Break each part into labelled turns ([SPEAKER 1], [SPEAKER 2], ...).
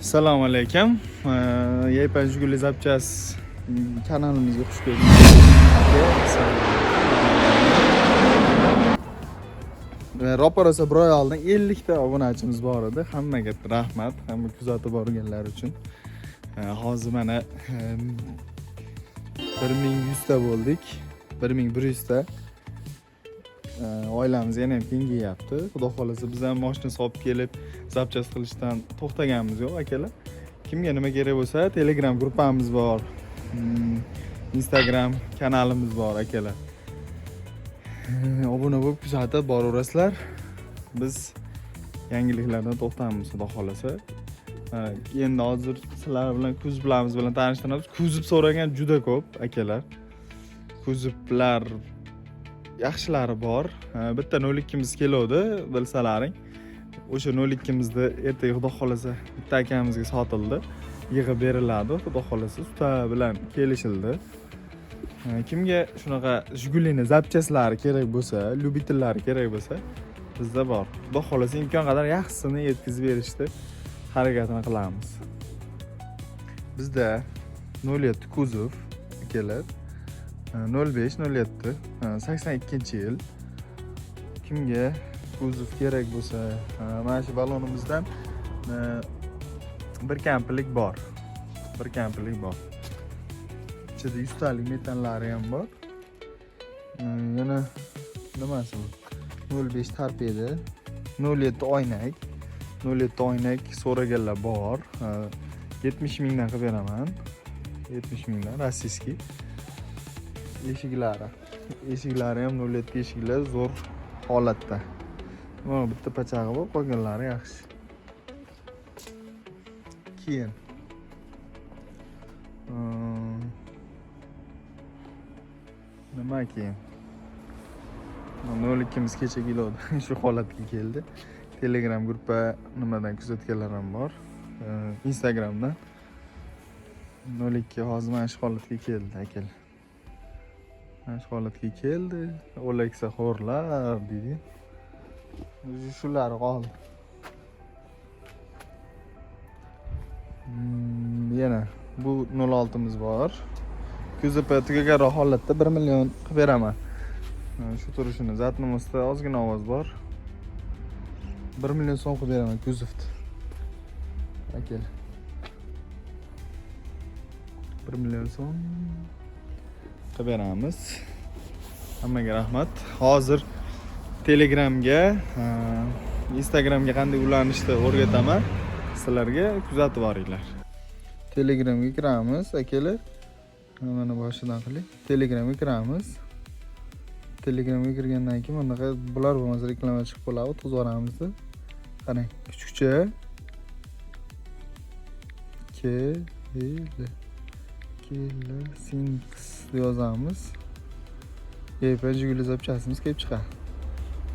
[SPEAKER 1] Assalomu alaykum. Yaypan Jiguli Zapchas kanalimizga xush keldingiz. Ro'pa-rosa bir oy oldin 50 ta obunachimiz bor edi. Hammaga rahmat, hamma kuzatib borganlar uchun. Hozir mana 1100 ta bo'ldik. 1100 ta. Oilamiz yana ham kengayapti. Xudo xohlasa biz ham mashina solib kelib zapchast qilishdan to'xtaganimiz yo'q, akalar. Kimga nima kerak bo'lsa, Telegram gruppamiz bor. Instagram kanalimiz bor, akalar. Obuna bo'lib kuzatib boraverasizlar. Biz yangiliklardan to'xtamaymiz, xudo xohlasa. Endi hozir sizlar bilan kuzovlarimiz bilan tanishtiramiz. Kuzov so'ragan juda ko'p akalar. Kuzovlar yaxshilari bor. Bitta 02miz keluvdi, bilsalaring. O'sha 02mizni ertaga xudo xohlasa bitta akamizga sotildi. Yig'ib beriladi, xudo xohlasa usta bilan kelishildi. Kimga shunaqa Jigulini zapchastlari kerak bo'lsa, любитель lari kerak bo'lsa, bizda bor. Xudo xohlasa imkon qadar yaxshisini yetkazib berishni harakatini qilamiz. Bizda 07 kuzov akalar. 05 07 82 yil. Kimga kuzov kerak bo'lsa, mana shu ballonimizdan bir kampirlik bor. Bir kampirlik bor. Ichida 100 talik metanlari ham bor. Yana nimasi bu? 05 torpeda, 07 oynak. 07 oynak so'raganlar bor. 70 mingdan qilib beraman. 70 mingdan российский. Eshiklari. Eshiklari ham 07 eshiklar zo'r holatda. Mana bitta pachag'i bor, qolganlari yaxshi. Keyin nima keyin? 02miz kecha keluvdi, shu holatga keldi. Telegram gruppa nimadan kuzatganlar ham bor. Instagramdan. 02 hozir mana shu holatga keldi, akalar. Mana shu holatga keldi. O'laksa xo'rlar deydi. Shulari qoldi. Yana bu 06miz bor. Kuzov tugaganroq holatda 1 million qilib beraman. Shu turishini задний mosda ozgina ovoz bor. 1 million so'm qilib beraman kuzovni. Akalar. 1 million so'm qilib beramiz. Hammaga rahmat. Hozir Telegramga, Instagramga qanday ulanishni o'rgataman. Sizlarga kuzatib boringlar. Telegramga kiramiz, akalar. Mana boshidan qiling. Telegramga kiramiz. Telegramga kirgandan keyin bunaqa bular bo'lmasa reklama chiqib qoladi, o'tkazib yuboramiz. Qarang, kuchukcha K L Kelasinks yozamiz. EP Jiguli zapchastimiz kelib chiqadi.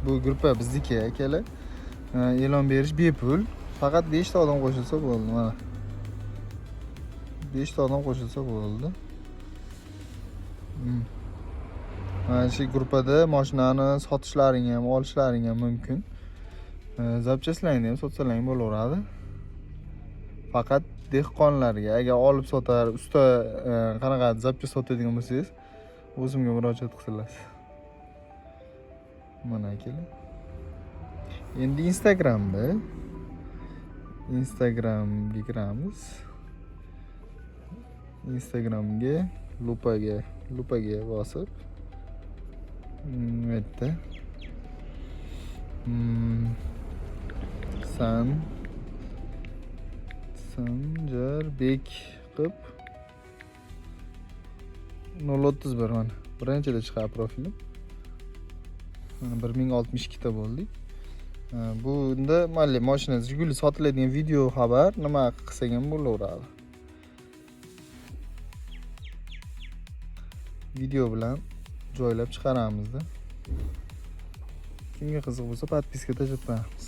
[SPEAKER 1] Bu gruppa bizniki, akalar. E'lon berish bepul. Faqat 5 ta odam qo'shilsa bo'ldi, mana. 5 ta odam qo'shilsa bo'ldi. Mana shu gruppada mashinani sotishlaring ham, olishlaring ham mumkin. Zapchastlarni ham sotsalaring bo'laveradi. Faqat dehqonlarga agar olib sotar, usta qanaqa zapchast sotadigan bo'lsangiz, o'zimga murojaat qilsangiz. Mana akalar. Endi Instagramga kiramiz. Instagramga lupaga bosib bu yerda San Sanjarbek qilib 031 mana birinchida chiqadi profilim. Mana 1062 ta bo'ldik. Bunda mayli mashina Jiguli sotiladigan video xabar nima qilsak ham bo'laveradi. Video bilan joylab chiqaramizda. Kimga qiziq bo'lsa, подписка tashlab qo'yamiz.